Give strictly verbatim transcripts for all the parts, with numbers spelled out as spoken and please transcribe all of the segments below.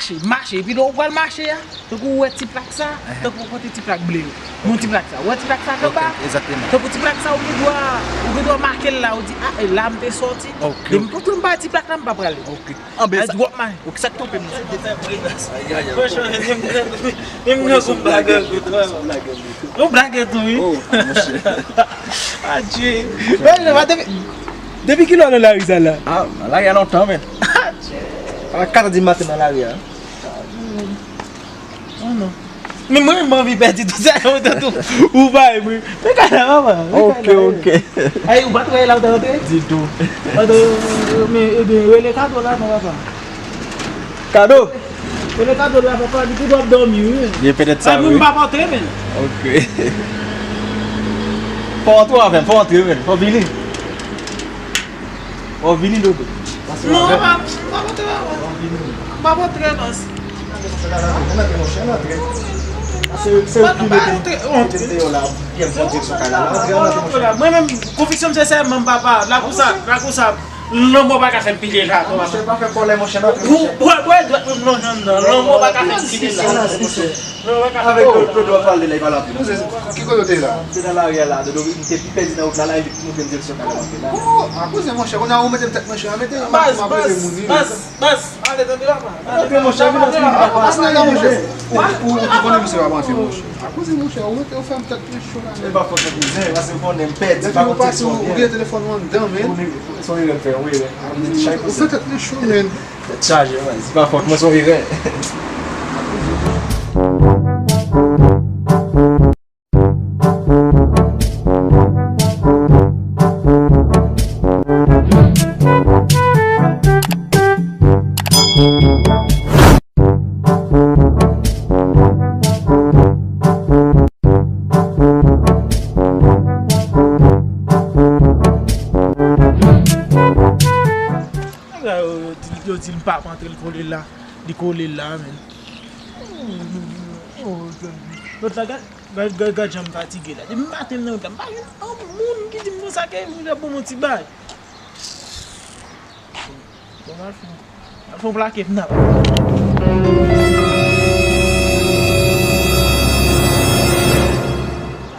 Mache, mache, epi lè w pral mache a, tankou ou wè ti plak sa, tankou ou pote ti plak ble yo. Yon ti plak sa, ou wè ti plak sa k anba? Egzakteman. Tankou ti plak sa, ou gen dwa, ou gen dwa make l la, ou di, a, e la m te sòti. Depi m kontre m pa ti plak la, m pa prale. Anben sa. Ou ki sa k tonbe m? Franchman, menm grangou m pa grangou twò. Yon blagè tou wi. Oh, monchè. Adje. Depi kilè w nan lari sa la? Ah, nan lari a lontan, men. Adje. A kat di maten nan lari a. Oh non. Men mwen menm m anvi pèdi tout sa yo tankou ou bay mwen. Men kay la papa. Ok, ok. Ay ou pa t wè la ou te rantre? Ditou. Anto men ebyen rele Kado la non papa. Kado? Rele Kado la papa li tou dwòp dòmi wi. Ye petèt sa wi. Mwen m pa antre men. Ok. Fò antre avè m, fò antre men, fò vini. Fò vini Dodo. Non, m pa antre papa. M pa antre non. Mwen menm konviksyon m se sèlman papa. Lakou sa, lakou sa. Lanmò pa ka fè m pile la. Monchè pa fè kòlè monchè nan. Bwè bwè dwèt mwen lonjan nan. Lanmò pa ka fè m pile la. Avèk Dodo w ap pale de la, li pale anpil. Ki kote w te la? M te nan lari a la, Dodo m te pi pèdi nan wout la la, epi montre m direksyon kay la. Oh, a koze monchè, kounye a ou mete m tèt monchè, mete yon maksimum apre moun wi. Baz, ale tande papa. Antre monchè, vin antre papa. Ou ou ou konnen misye pa panse monchè. A koze monchè, ou mete ou fè m tèt mwen cho la. Se pa fòt ou kouzen, paske ou konnen m pèdi pa konn direksyon byen. Ou gen telefòn ou anndan men. Ou se yon erè m fè, wi. Ou fè tèt mwen cho men. Tèt chaje man, se pa fòt mwen, se yon erè. Yo di l pa ap antre, l kole la. Li kole la, men. Lòt la, gad, gad, gad, gad jan m fatige la. Depi maten m nan wout la, m pa jwenn yon moun ki di m konsa ke m vle bon yon ti bay. Bon, m al fè, m al fè yon plake m nan.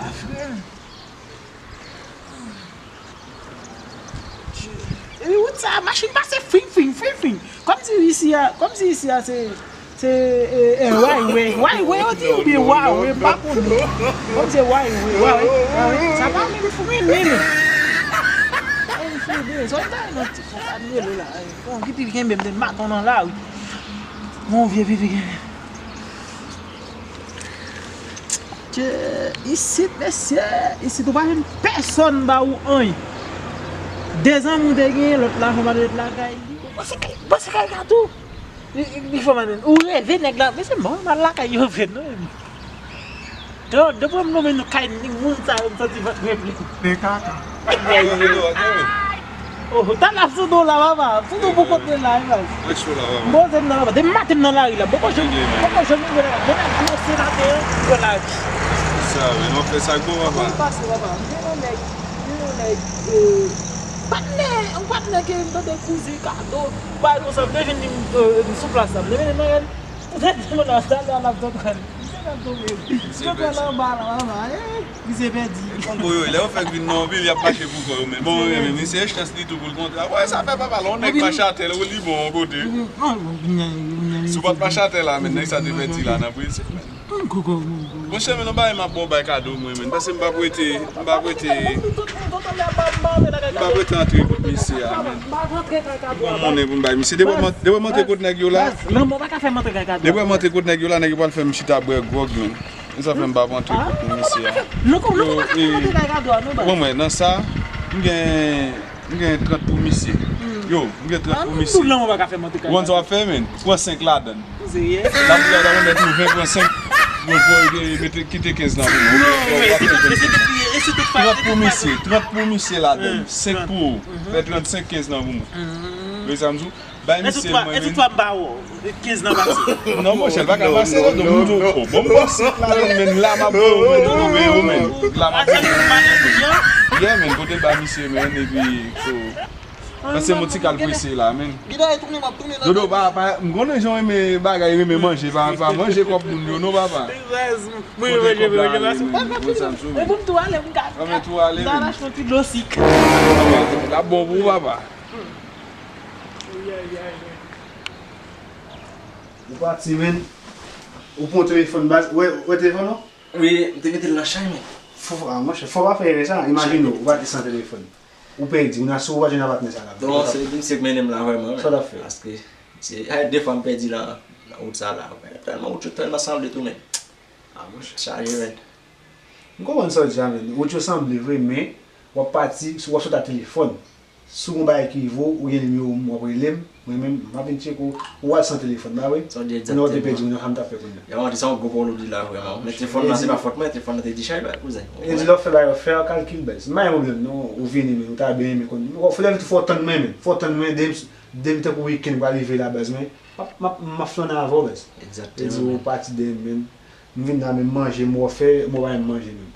Ah, frè. Epi wout sa, machin pase fing, fing, fing, fing. Kòmsi isi a, kòmsi isi a se, se, e, e, highway, highway yo di oubyen highway, m pa konnen. Kòmsi se highway, highway, highway. Sa pa menm frennen, men. Pa menm frennen. Sa w ta nan ti fon pa rele la. Bon, ki ti kenbe m de maton nan lari. Bon, vye pipi kenbe. Tchè, isit, mesye, isit ou pa jwenn pèsonn ba ou anyen. De zanmi w te genyen, lòt la fè madanm lakay li. Bon, se kay, bon, se kay Kado. Li, li, li fè madanm. Ou reve nèg la, mesye, m pa mal lakay yo vre, non. Yo, depi m lonmen nou kay ni moun sa yo, m santi vant mwen plen. Men kaka. Oh, ta la sou do la, papa. Sou do pou kote la, wi, baz. Mwen cho la, papa. Bon, se m nan, papa. Depi maten m nan lari la. Poko janm, poko janm rive la. Depi gwo senatè, yo la. Sa, wi, nou fè sa gwo, papa. Mwen pase, papa. M te yon nèg, m te yon nèg, euh, patnè, yon patnè ke m tande kouzen Kado, bay konsa, m te vin di m, euh, sou plas la. M te vin di, Poutèt moun nan talè a l ap tann. Misye nan tonbe. Misye pran nan anba la, anba, eh, misye pèdi. E konbo yo, lè yo fè vin nan yon vil, y ap mache pou kò yo menm. Bon, men, men, misye chans li tou pou l kontre. Wè, sa fè papa la, yon nèg pa chatèl, ou li bon yon kote. Si w pa t pa chatèl la, men, nèg sa te pèdi la nan Brezil, men. Monchè, men, yon bagay m ap ba w bay Kado, mwen, men. Paske m p ap rete, m p ap rete. M pa p rete antre kot misye a, men. Bon, monnen pou m bay misye. Depi mwen, depi mwen antre kot nèg yo la. Lanmò pa ka fè m antre kay Kado. Depi mwen antre kot nèg yo la, nèg yo pral fè m chita bwè gwòg, men. E sa fè m pa antre kot misye a. Lanmò pa ka fè m antre kay Kado a, non, baz. Bon, mwen, nan sa, m gen, m gen trant pou misye. Yo, m gen trant pou misye. Lanmò pa ka fè m antre kay Kado. Ou konn sa w ap fè, men? Pran senk ladan. Serye? L ap di la, l ap remèt ou ven pran senk. Bon, bon, e, mete, kite kenz nan pou mwen. Non, e, e, e, e, e, trant pou misye, trant pou misye ladan. Senk pou ou. Fè trant senk, kenz nan pou mwen. Veye sa m di w. Bay misye mwen, men. Kenz nan pase. Non, monchè, l pa ka pase, non, non, non. Bon, m pran senk ladan, men la, m ap voye w, men, men, men. La, m ap voye w, men. Yeah, men, kote l bay misye, men, epi, so, Pase m yon ti kal prese la, men. Gide, tounen, m ap tounen nan Dodo, pa, pa, m konnen jan w renmen bagay, renmen manje, pa, pa manje kòb moun yo, non, papa. Mwen, manje, manje, manje. Mwen, sa m sou mwen. Mwen, pou m tou ale, m ka, m ka, tou ale, m ka lache yon ti dlo sik. L ap bon pou ou, papa. Ou pati, men. Ou pran telefòn, baz. Wè, wè telefòn, non? Wi, m te mete l nan chay, men. Fò, ah, monchè, fò pa fè erè sa. Imajine w, ou pati san telefòn. Ou pèdi, ou nan si ou pa jwenn patnè sa la. Non, se misye k mennen m la vrèman, men. Sa w t ap fè? Paske se, ay, de fwa m pèdi nan, nan wout sa la. Tèlman wout yo tèlman sanble tou, men. Ah, monchè. Chaje, men. M konprann sa w di a, men. Wout yo sanble vre, men w ap pati, w ap sot ak telefòn. Si w gen yon bagay ki rive w, ou gen nimewo m, w ap rele m. Mwen menm, m ap vin tcheke w. Ou al san telefòn, ba wi. Sa w di egzakteman. Kounye a w te pèdi, kounye a sa m t ap fè kounye a? Ya, w di sa yon gwo pwoblèm w di la vrèman. Men telefòn nan se pa fòt mwen, telefòn nan te di chay, ba kouzen. E di lè w fè bagay, fè yon kalkil, baz. M pa gen pwoblèm, non, ou vini, men ou ta byen renmen konn. Fò lè tou fò w tann mwen, men. Fò w tann mwen, demen, demen tankou wikenn pral rive la, baz, men. M ap, m ap, m ap flannen avè w, baz. Egzakteman. E di w pati dèyè m, men. M vin la, men m manje, m wè w fè, m wè w pa menm manje menm.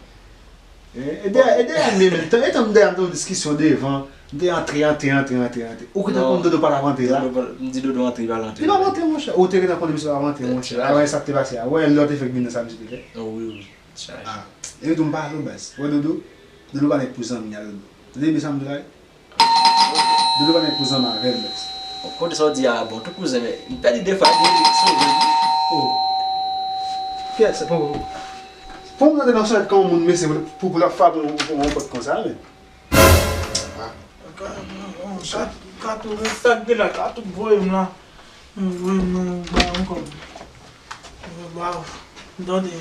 E, e dèyè, e dèyè m ye, men. Tan, e tan m dèyè m te yon diskisyon devan, m te antre, antre, antre, antre, antre. Ou gentan konn Dodo pa t ap antre la? Dodo pa, m di Dodo antre, li pa antre. Li pa antre, monchè. Ou te gentan konnen misye pa antre, monchè. Avè sa k te pase a. Ou wè lè w te fèk vin nan sa misye te fè? Oh, wi, wi. Chaje. Ah. E tou m pale w, baz. Ou wè Dodo? Dodo pa nèg pou zanmi a, Dodo. Tande byen sa m di w la, wi. Dodo pa gen pou zanmi avè l, baz. Kote sa w di a bon, tou kouzen, men m pèdi de fwa, li sove m. Oh. Kiyès se pou ou? Fò m rete nan sòt kan yon moun mesye pou, pou, pou l ap frape yon, yon, yon pòt konsa, men. Ah. Ka, ka, ka tou, sa k te la, ka tou voye m la. Voye m nan ba yon kòb. Ba, tande,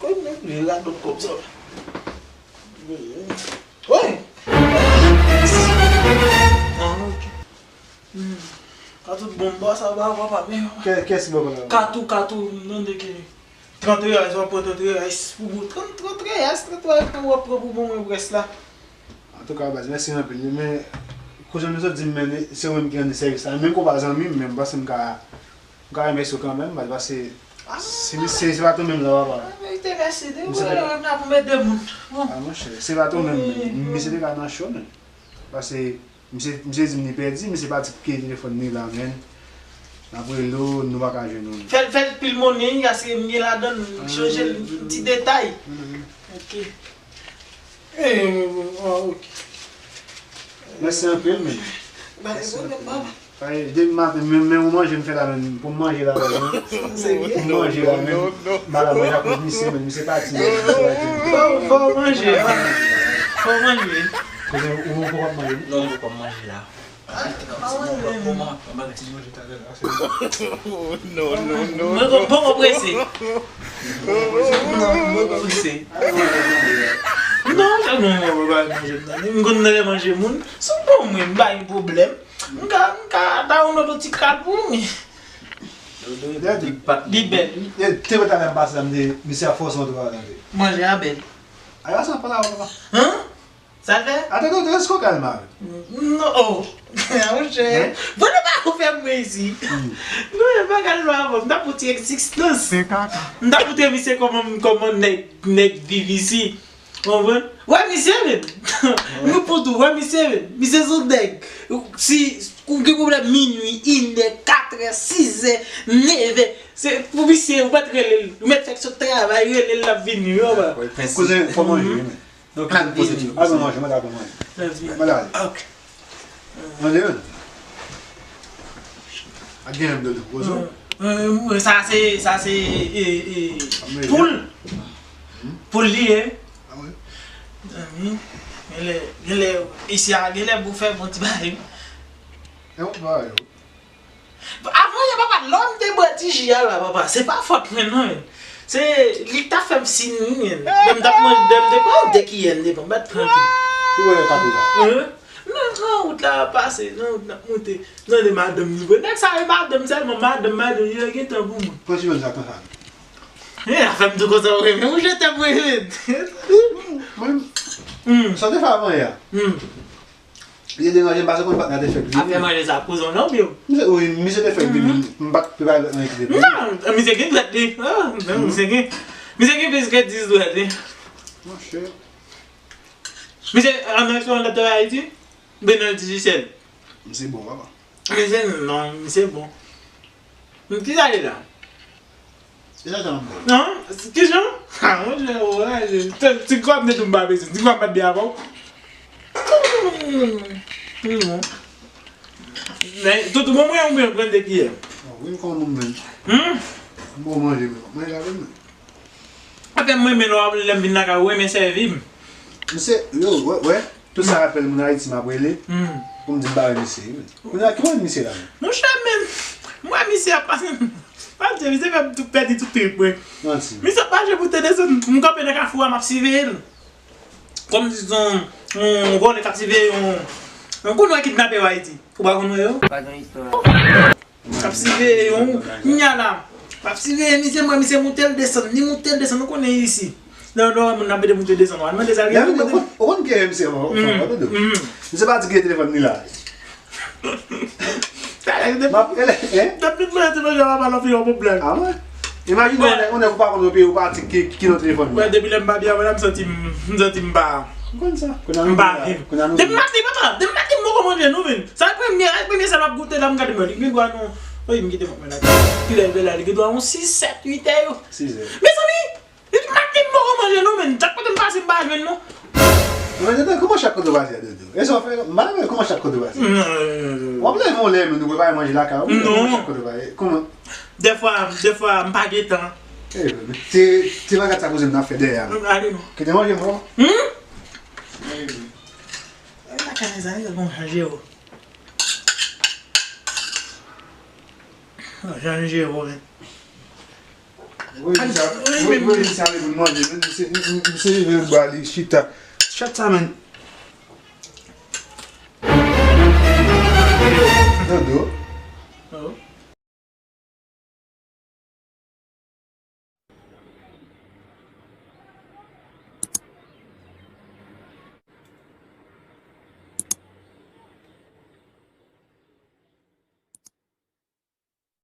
Kòb mwen vle la, tout kòb sa. Wi. Ah, ok. Hmm. Katou bon ba sa ba papa, men. Kè, kès ki ba la? Katou, Katou, m tande ke trant reyal, w ap pran trant reyal pou, pou trant, trant reyal, trant reyal, w ap pran pou ban mwen rès la. Antouka, baz, mèsi anpil, wi, men, kote nou sot di m, men, se ou menm ki rann sèvis la. Menm ke w pa zanmi m, men m panse m ka, m ka remèsye w kanmenm, baz, paske si misye, se pa tou menm la, papa. An verite, mèsi de ou, m la pou m ede moun. Bon. Ah, monchè, se pa tou menm, men, misye te ka nan cho, men. Paske misye, misye di m li pèdi, misye pati kite telefòn li la, men. N ap rele w, nou pa ka jwenn ou. Fè l, fè l pil monnen, wi, paske m gen ladan l, m chonje l, ti detay. Ok. Eh, ah, ok. Mèsi anpil, men. Pa gen pwoblèm, papa. Ay, depi maten, men, men yon manje m fè la, men, pou m manje la, men. Pou m manje la, men. M pa ka manje akoz misye, men, misye pati, men, misye pati. Fò, fò w manje, fò w manje. Kouzen, ou, ou poko ap manje, non? Non, m poko ap manje la. Non, non, non. Mwen poko prese. Non, mwen poko prese. Non, non, non, mwen pa manje, non. M konn nan lè manje moun. Si w ban mwen, m pa gen pwoblèm. M ka, m ka download yon ti kat pou ou, men. Li bèl, wi. E, te wè talè m pase la, m di, misye ap fòse yon twò a tande. Manje a bèl. Ay, sa pa la, papa. Hein? Sa l fè? Ate, ate, ate, eske w kalme avè m? Non, oh. Monchè. Hein? Bon, nou pa ou fè mwen isi. Hmm. Non, e pa kalme avè m. M t ap pou ti egzistans. Se kaka. M t ap montre misye kòman, kòman nèg, nèg viv isi. Konprann? Wè misye, men. Nou pou tou, wè misye, men. Misye se yon nèg. Si ou gen pwoblèm minwi, inè, katrè, sizè, nevè, se pou misye, ou mèt rele l. Ou mèt fèk sot travay, rele l, l ap vini, wi, anba. Kouzen, fò manje, wi, men. Ok, poze tou. Al pran manje, mwen ta pran manje. Mwen ale. Ok. Manje, men. A gen m de poze. Euh, euh, sa se, sa se, e, e, poul. Poul li ye. Ah, wi. Wi. Genlè, genlè, isi a, genlè pou fè bon ti bagay. E yon bagay, wi. Avan yè, papa, lè m te bwè ti ji a la, papa, se pa fòt mwen, non, men. Se li k t ap fè m siy, men. Lè m t ap manje, lè m te pran de kiyè, m te pran, bat trankil. Ki wè kato la? Hein? Non, nan wout la ap pase, nan wout la ap monte. Nan de madanm li vre. Nèg sa yo madanm sèlman, madanm, madanm, yo gen tan pou mwen. Pran ti jòn sa konsa. Hein, afè m tou konsa, wi, men ou jete mwen, men. Mwen, sa te fè avan yè. Hmm. Li te deranje m paske konn patnè a te fèk vini. Afè manje sa, kouzen w nan pye w. Misye, wi, misye te fèk vini. M pa t prepare lòt nèg ki te vini. Non, misye gen dwèt li. Ah, men misye gen, misye gen plis ke dis dwèt li. Monchè. Misye, an nan eksperyans lòt Ayiti? Benel Digicel. Misye bon, papa. Misye non, misye bon. Kisa li la? Kisa sa m bon? Non, kijan? Ha, mwen jwe wè, ti kwa m te tou m pa bezwen, ti kwa m pa t byen avè w. Men, tout bon mwen, mwen pran de kiyè. Wi, m konn mwen menm. Hmm? M bon manje, men manje avè mwen. Afè mwen, men lè m vin lakay ou, renmen sèvi m. Misye, yo, wè, wè. Tout sa rapèl moun Ayiti m ap rele. Hmm. Pou m di m pa wè misye, wi. Kounye a, ki wè misye la, menm? Monchè, men, m wè misye ap pase. Pa di, misye fè m tou pèdi tout trip, wi. Manti. Misye ap mache pou te desann. M kanpe nan kafou a, m ap siveye l. Kòmsi se yon, yon vòlè k ap siveye yon, yon kounye a kidnape yo Ayiti. Ou pa konn wè yo? Pa gen istwa. K ap siveye yon, kounya la. K ap siveye misye, mwen, misye moute l desann, li moute l desann, nou konnen isi. Lè, lè moun ap mete moute desann, w al mande sa, li moute. Ou konn ki misye, ou konn, ou konn, misye pa di ki telefòn li la. M ap rele, hein? Depi mwen te manje papa lò fini yon pwoblèm. Ah ouais? Imajine yon nèg, yon nèg ou pa konn nan peyi, ou pa di ki, ki nan telefòn li. Wè, depi lè m pa byen avè l, m santi m, m santi m pa, m pa viv. Depi maten, papa, depi maten m poko manje non, men. Sa premye, sa premye sa m ap goute la, m gade mwen, li gen dwa non. Oy, m kite mwen la. Kilè l la, li gen dwa yon sis, sèt, uit è yo. Sizè. Mezanmi, li di maten m poko manje non, men. Chak kote m pase, m pa jwenn non. Mwen, Dodo, kòman chak kote w pase a, Dodo? E sa w fè, m pa wè kòman chak kote w pase. Non, non, non, non. W ap leve yon lè, men nou prepare manje lakay ou, kòman chak kote w pase? Kòman? Dèfwa, dèfwa, m pa gen tan. Eh, se, se bagay sa koze m nan fè dèyè a. Gade non. Kite manje m, non? Hmm? Gade non. Ay, lakay mezanmi, sa gon chanje yo. Chanje yo, men. Wi, sa, wi, wi, sa li pou manje, men se, se, se, se, se, chita. Chat sa, men. Dodo.